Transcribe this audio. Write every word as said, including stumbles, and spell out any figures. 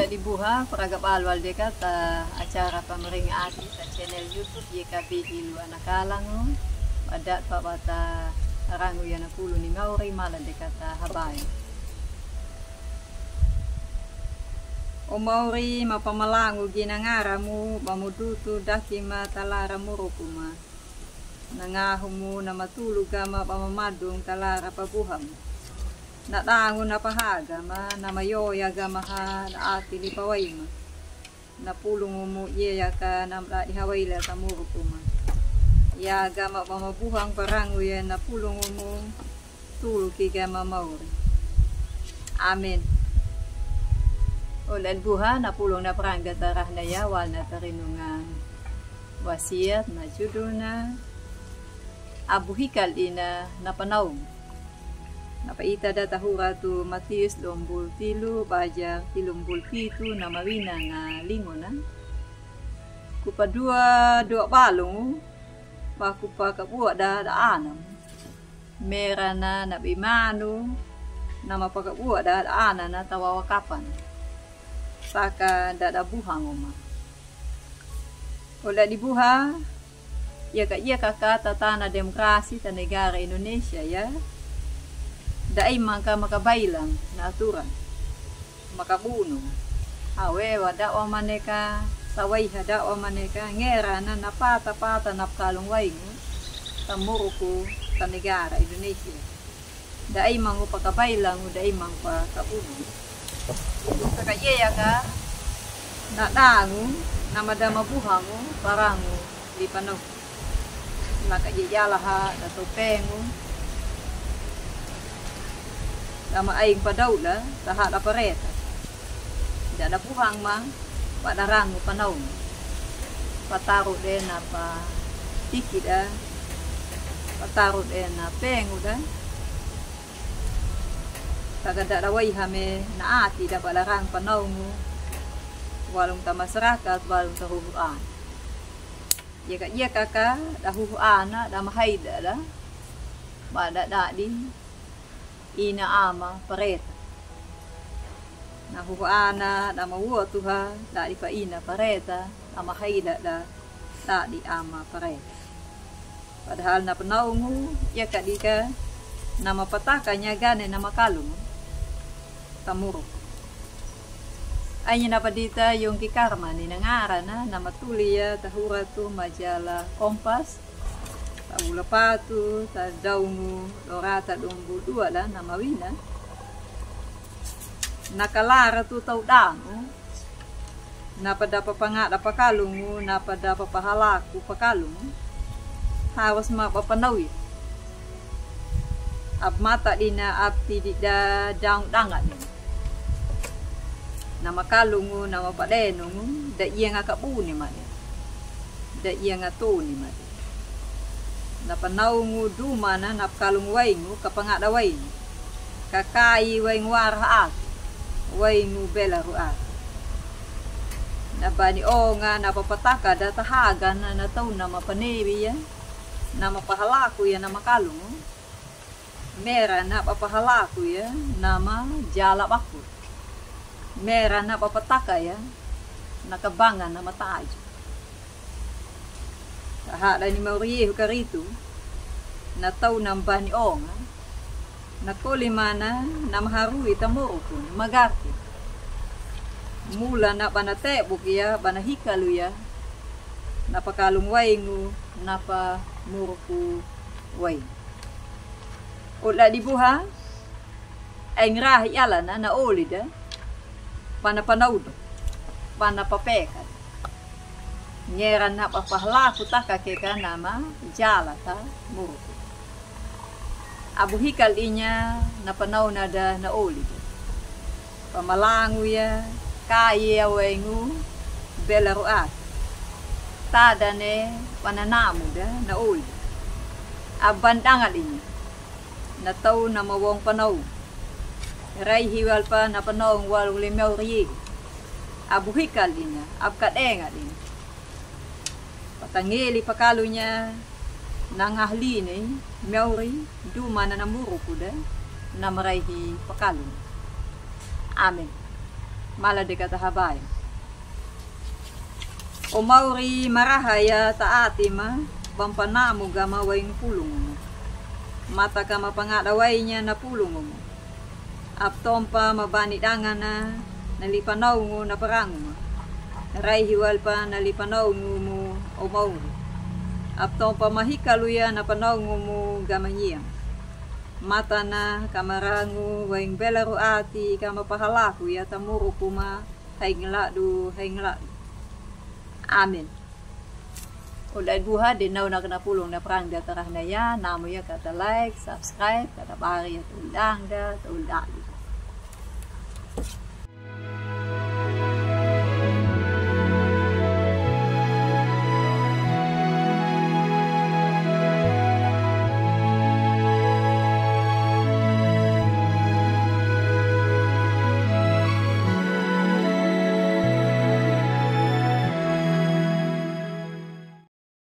Dibuha, faragabal wal de kata acara pamaringa ati ta channel YouTube Y K B Hilo Ana Kalango. Adat pa bata rangu ya na pulu ni mauri mala de kata habai. O mauri, mapamalangu gina ngaramu, bamudutu daki ma talara muruku ma. Na ngahumu na matulu gama bamamadung talara pabuhamu. Na dangu na pahaga ma, na mayoya gama ha na ati ni pawaima. Na pulungumu yeyaka na mladi hawaila ta muruku ma. Ya gama bamabuhang parangu ya na pulungumu tulu ki gama mauri. Amen. Ola dibuha na pulung na pranga ta rahna ya wal na tarinungan wasiat na judulna Abu Hikal Ina na Panaung. Na paita da ta hura tu Matius lombul tilu baja tilumbul pitu na mawina na lingona. Kupa dua dua balung, pa kupa kabua da da anam. Mera na na bimanu, na mapakabua da da anana ta wawa kapan. Saka da da buhang uma. Ola dibuha, yaka yaka kata tana demokrasi ta negara Indonesia ya. Da imang ka makabailang na aturan. Makabunu. Awe wa da wa maneka, sawai ha da wa maneka, ngera na na pata pata na pakalung waingu ta muruku ta negara Indonesia. Da imang u pakabailang u, da imang pakabunu. Saka yeyaka na dangu na madama buhangu parangu lipanau. Na ka jejalaha da topengu. Da ma aing padau da, da ha da pareta. Da da buhang ma, pa da rangu panau. Pataru de na pa tiki da. Pataru de na pengu da. Taga da da wai hame na ati da pa da rangu panaungu. Walung ta masarakat, walung ta huhuan. Yaka yaka ka da huhu ana da mahaida da. Ba da dadi ina ama pareta. Na huhu ana da mawuo tuha dadi pa ina pareta, da mahaida da dadi ama pareta. Padahal na panaungu yaka dika na mapataka nyagane na makalungu. Ta muruku. Aini na padita Yongki Karma ni na ngarana, na matuli ya ta hura tu majala Kompas. Ta bula patu, ta daungu, lorata dumbu dua da na mawina. Na kalara tu tau dangu. Na pa da papangada pakalungu, na pa da papahalaku pakalungu. Harus ma papanau ya. Ab mata dina, ab tidi da daung danga dina. Na makalungu, na mapadenungu, da ianga kabuni ma de. Da ianga toni ma de. Na panaungu dumana, na pakalungu waingu, kapangada waingu. Kakai waingu wara atu, waingu bela ru atu. Na bani onga, na papataka da tahaga na, na tau na mapanewi ya, na mapahalaku ya, na makalungu. Mera na papahalaku ya, na majala baku. Mera na papataka ya, na kabanga na mataju. Tahada ni mauri Yehu karitu, na tau na mbani onga, na kolimana, na maharui ta muruku, na magarti. Mula na bana tebu kia, bana hikalu ya, na pakalung waingu, na pa muruku waingu. Ola dibuha, engrahi alana na oli da, pana panaudo, pana papeka. Ngera na papahalaku taka keka na majala ta muruku. Abu hikal inya na panauna da na oli da. Pamalangu ya, kaye ya waingu, bela ru atu. Tadane pananamu da na oli. Aban dangal inya. Na tau na mawong panau. Raihi wal pa na panaung walung le mauri Yehu. Abu hikal inya, ab kadenga inya. Patangeli pakalunya, na ngahli ni mauri, dumana na muruku da, na maraihi pakalunya. Amen. Mala de kata habayo. O mauri maraha ya ta'ati ma, bampa na'amu gama waing pulungu ma. Mata kama pangada wainya na pulungu ma. Abtompa ma bani dangana na lipanaungu na parangu ma. Rai hiwalpa na lipanaungu mu o mauri. Abtompa ma hikalu ya na panaungu mu gama nyiam. Matana kama rangu waing belaru ati kama pahalaku ya tamuruku ma haing ladu, haing ladu. Amen. Oda duha de nau na kena pulung na prang da tarahna ya, na'amu ya kata like, subscribe, kata bari ya tau dangda, tau dangda.